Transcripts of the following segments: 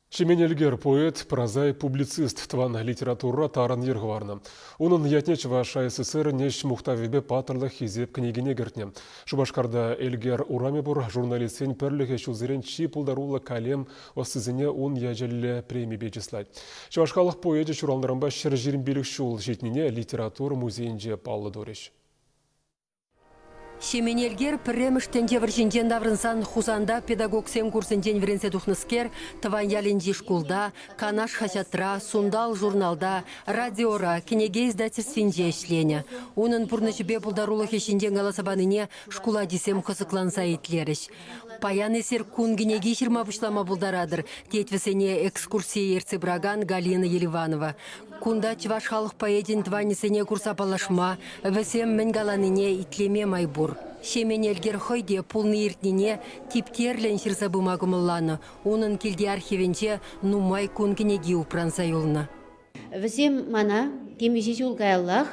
Ҫемен Элкер поэт, прозаик, публицист тӑван литературӑра тарӑн йӗр хӑварнӑ. Унӑн ятне Чӑваш АССР-ӗн ӗҫ мухтавӗпе паттӑрлӑх хисеп кӗнекине кӗртнӗ. Шупашкарта Элкер урамӗ пур журналистсен пӗрлӗхӗ ҫулсерен чи пултаруллӑ калем ӑстисене ун ячӗллӗ премипе чыслать. Чӑваш халӑх поэчӗ ҫуралнӑранпа 125 ҫул ҫитнине литература музейӗнче паллӑ турӗҫ. Ҫемен Элкер пӗрремӗш тӗнче вӑрҫинчен таврӑнсан Хусанта педагогсен курсӗнчен вӗренсе тухнӑскер тӑван ялӗнчи шкулта, Канаш хаҫатра, Сунтал журналта, радиора, кӗнеке издательствинче ӗҫленӗ. Унӑн пурнӑҫӗпе пултарулӑхӗ ҫинчен каласа панине шкул ачисем кӑсӑкланса итлерӗҫ. Паян эсир кун кӗнеки ҫырма пуҫлама пултаратӑр, тет вӗсене экскурсие ертсе пыракан Галина Еливанова. Кунта чӑваш халӑх поэчӗн тӑванӗсене курса паллашма, вӗсем мӗн каланине итлеме май пур. Ҫемен Элкер хӑй те пулни-иртнине типтерлӗн ҫырса пыма кӑмӑлланӑ. Унӑн килти архивӗнче нумай кун кӗнеки упранса юлнӑ. Вӗсем мана темиҫе ҫул каяллах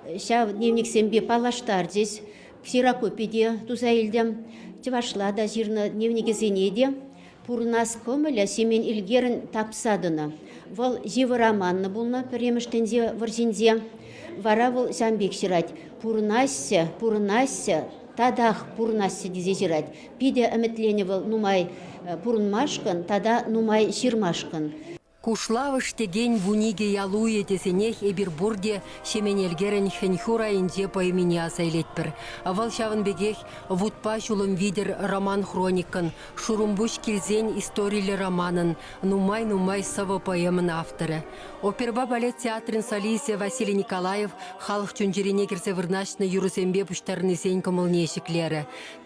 ҫав дневниксемпе паллаштарчӗҫ. Ксерокопи те туса илтӗм, чӑвашла та ҫырнӑ дневникӗсене те. Пурӑнас кӑмӑлӗ Ҫемен Элкерӗн тапса тӑнӑ. Вӑл йывӑр аманнӑ пулнӑ пӗрремӗш тӗнче вӑрҫинче. Вара вӑл ҫавӑн пек ҫырать: «Пурӑнасчӗ, пурӑнасчӗ, татах пурӑнасчӗ» тесе ҫырать. Питӗ ӗмӗтленӗ вӑл нумай пурӑнмашкӑн тата нумай ҫырмашкӑн. Кушлавӑш текен вуникӗ ял уйӗ тесенех эпир пурте Ҫемен Элкерӗн Хӗн-хур айӗнче поэмине аса илетпӗр. Вӑл ҫавӑн пекех Вутпа ҫулӑм витӗр роман-хроникӑн, Шурӑмпуҫ килсен историллӗ романӑн, нумай-нумай сӑвӑ-поэмӑн авторӗ. Оперӑпа балет театрӗн солисчӗ Василий Николаев халӑх чун-чӗрине кӗрсе вырнаҫнӑ юрӑсемпе пуҫтарнисен кӑмӑлне ҫӗклерӗ.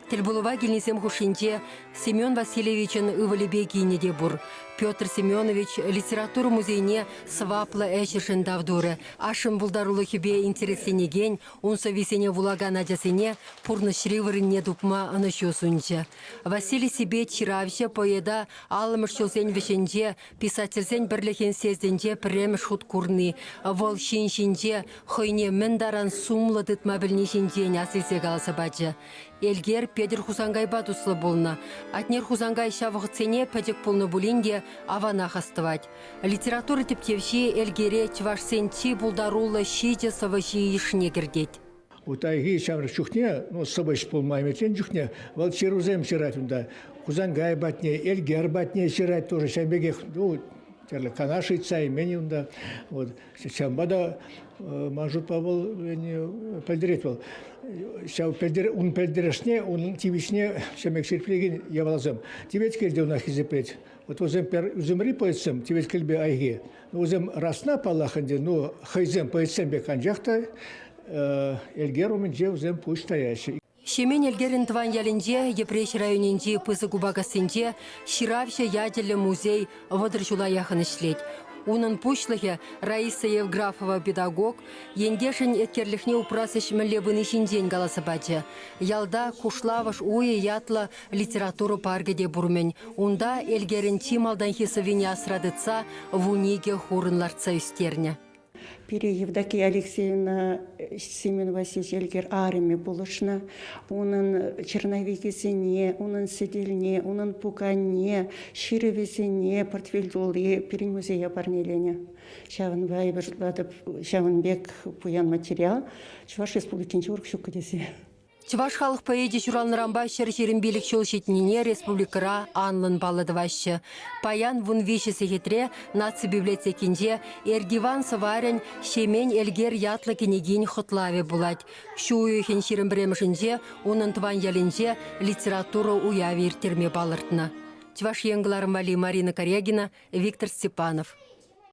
Тӗлпулӑва килнисем хушшинче Семен Васильевичӑн ывӑлӗпе кинӗ те пур. Петр Семенович литература музейне сӑваплӑ ӗҫӗшӗн тав турӗ. Ашшӗн пултарулӑхӗпе интересленекен, ун сӑввисене вулакан ачасене пурнӑҫри вырӑнне тупма ӑнӑҫу сунчӗ. Василий Сипет ҫыравҫӑ поэта аллӑмӗш ҫулсен вӗҫӗнче писательсен пӗрлӗхӗн съездӗнче пӗрремӗш хут курни, вӑл ҫын ҫинче хӑйне мӗн таран сумлӑ тытма пӗлни ҫинчен ас илсе каласа пачӗ. Элкер Петӗр Хусанкайпа туслӑ пулнӑ. Атнер Хусанкай ҫав вӑхӑтсене пӗчӗк пулнӑ пулин те аванах астӑвать. Литература тӗпчевҫи Элкере чӑвашсен чи пултаруллӑ ҫичӗ сӑвӑҫи йышне кӗртет. Утайхи ҫамрӑк чухне, ну, сӑвӑҫ пулма ӗмӗтленнӗ чухне вӑл ҫырусем ҫырать унта. Хусанкай патне, Элкер патне ҫырать тоже ҫавӑн пекех, ну, тӗрлӗ канаш ыйтса имен унта. Вот. Ҫавӑнпа та ман шутпа вӑл пӗлтерет вӑл. Ҫав пӗлтер, ун пӗлтерӗшне, унӑн тивӗҫне ҫемек ҫирӗплекен япаласем. Теветкел те ӑна хисеплет. Вот вӗсем пӗр ӳсӗмри поэтсем, Теветкелпе Айхи, ну, вӗсем расна паллах ӗнтӗ, ну, хӑйсем поэтсем пек анчах та Элкер умӗнче вӗсем пуҫ таяҫҫӗ. Ҫемен Элкерӗн тӑван ялӗнче, Йӗпреҫ районӗнчи Пысӑк Упакассинче, ҫыравҫӑ ячӗллӗ музей 30 ҫула яхӑн ӗҫлет. Унӑн пуҫлӑхӗ Раиса Евграфова педагог ентешӗн еткерлӗхне упрас ӗҫ мӗнле пыни ҫинчен каласа пачӗ. Ялта Кушлавӑш уйӗ ятлӑ литература паркӗ те пур-мӗн. Унта Элкерӗн чи малтанхи сӑввине асра тытса вуникӗ хурӑн лартса ӳстернӗ. Пире Евдокия Алексеевна Семен Васильевич Элкер арӑмӗ пулӑшнӑ. Унӑн черновикӗсене, унӑн сӗтелне, унӑн пуканне, ҫырӑвӗсене, портфель тулли пирӗн музее парнеленӗ. Ҫавӑнпа эпир шутлатӑп, ҫавӑн пек пуян материал Чӑваш Республикинче урӑх ҫуккӑ тесе. Чӑваш халӑх поэчӗ ҫуралнӑранпа 125 ҫул ҫитнине республикӑра анлӑн паллӑ тӑваҫҫӗ. Паян 13 сехетре Наци библиотекинче Эртиван Сӑварӗн Ҫемен Элкер ятлӑ кӗнекин хӑтлавӗ пулать. Ҫу уйӑхӗн 21-мӗшӗнче унӑн тӑван ялӗнче литература уявӗ ирттерме палӑртнӑ. Чӑваш Ен кӑларӑм валли Марина Карягина, Виктор Степанов.